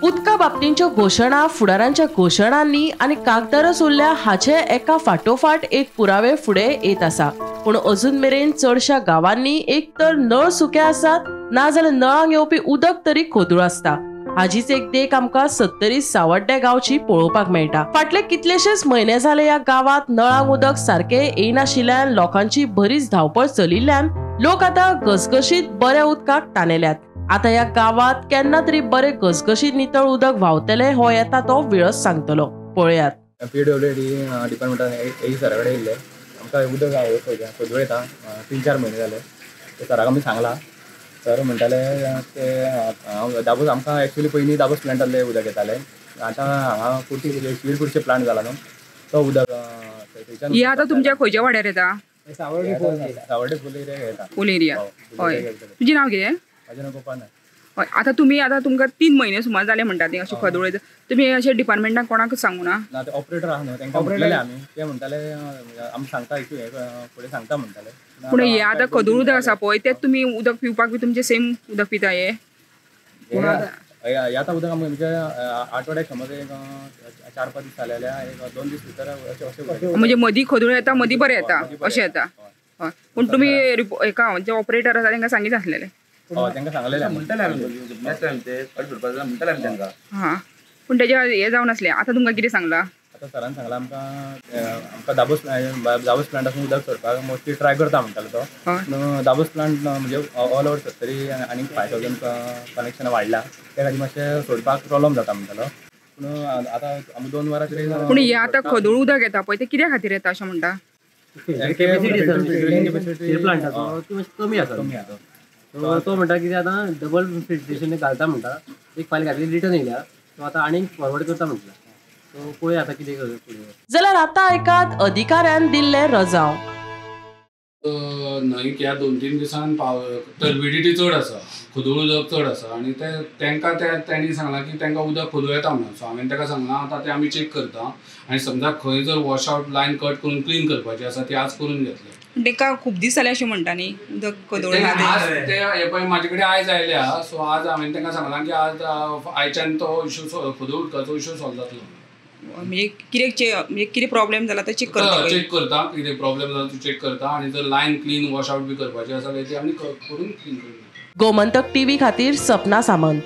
उदका बाबतींच्यो घोशणा फुडारांच्या घोशणांनी आनी कागदारच उरल्या हाचे एका फाटोफाट एक पुरावे फुडें येत आसा. पूण अजून मेरेन चडशा गांवांनी एक तर नळ सुके आसात ना जाल्यार नळांक येवपी उदक तरी खोदूळ आसता. हाजीच एक देख आमकां सत्तरी सावड्डे गांवची पळोवपाक मेळटा. फाटले कितलेशेच म्हयने जाले ह्या गांवांत नळांक उदक सारकें येनाशिल्ल्यान लोकांची बरीच धांवपळ चलिल्ल्यान लोक आतां घसघशीत बऱ्या उदकाक तानेल्यात. आतां ह्या गांवांत केन्ना तरी बरे घसघशीत नितळ उदक व्हांवतलें हो येता तो वेळच सांगतलो. पळयात. पीडब्ल्यूडी डिपार्टमेंटान ए सरा कडेन येयल्ले, आमकां उदक खोदूळ येता 3-4 म्हयने जाले. ते सराक आमी सांगलां, सर म्हणटाले ते दाबोस आमकां एक्चुअली पयलीं दाबोस प्लांटांतलें उदक येतालें, आतां हांगा कुर्टी शिरकुर्चे प्लांट जाला न्हू तो उदक. हे आतां तुमच्या खंयच्या वाड्यार येता? सावड्डे फूल एरिया येता. फूल एरिया. हय, तुजें नांव कितें? म्हाजें नांव गोपाल नायक. हय, आतां तुमी आतां तुमकां 3 म्हयने सुमार जाले म्हणटा ते अशें खदूळ येता, तुमी अशें डिपार्टमेंटाक कोणाक सांगू ना? ना, ते ऑपरेटर आहा न्हू तांकां म्हणलेलें आमी, ते म्हणटाले आमी सांगता इशू हे फुडें सांगता म्हणटाले. पूण हे आतां खदूळ उदक आसा पळय तें तुमी उदक पिवपाक बी तुमचें सेम उदक पिता हे? हे आतां उदक आमी म्हणजे आठवड्याक समज एक 4-5 दीस जाले जाल्यार एक 2 दीस भितर अशें म्हणजे मदीं खदूळ येता मदीं बरें येता अशें येता. हय, पूण तुमी हेका जे ऑपरेटर आसा तांकां सांगीत आसलेलें? हय, तांकां सांगलेलें. हां, पूण तेजें हें जावन आसलें. आतां तुमकां कितें सांगलां? आतां सरान सांगलां आमकां आमकां दाबोस दाबोस प्लांटासून उदक सोडपाक मोस्टली ट्राय करता म्हणटालो तो. दाबोस प्लांट म्हणजे ऑल ओवर सत्तरी आनी 5000 कनेक्शन वाडला, त्या खातीर मातशें सोडपाक प्रॉब्लम जाता म्हणटालो. पूण आतां आमी 2 वरां तरी. पूण हें आतां खदूळ उदक येता पळय तें कित्या खातीर येता अशें म्हणटा? प्लांटाचो ती मातशी कमी आसा. कमी आसा तो म्हणटा कितें आतां डबल फिल्ट्रेशन घालता म्हणटा, एक फायल घातली रिटर्न येयल्या, तो आतां आनीक फॉरवर्ड करता म्हटला. सो पळोवया आतां कितें फुडें. जाल्यार आतां आयकात अधिकाऱ्यान दिल्लें रजांव. न्हंयक ह्या 2-3 दिसान टर्बिडिटी चड आसा, खदूळ उदक चड आसा आनी ते तांकां तेणी सांगलां की तांकां उदक खदूळ येता म्हणून. सो हांवें ताका सांगलां आतां तें आमी चॅक करता आनी समजा खंय जर वॉश आवट लायन कट करून क्लीन करपाची आसा ती आज करून घेतले. ताका खूब दीस जाले अशें म्हणटा न्ही उदक खदूळ? आज ते हे पळय म्हाजे कडेन आयज आयल्या, सो आज हांवें तांकां सांगलां की आज आयच्यान तो इशू खदूळ उदकाचो इशू सॉल्व जातलो. म्हणजे कितें म्हणजे कितें प्रॉब्लेम जाला ते चॅक करता? चॅक करता कितें प्रॉब्लेम जाला तो चॅक करता आनी जर लायन क्लीन वॉश आवट बी करपाची आसा जाल्यार ती आमी करून क्लीन करून. गोमंतक टीव्ही खातीर सपना सामंत.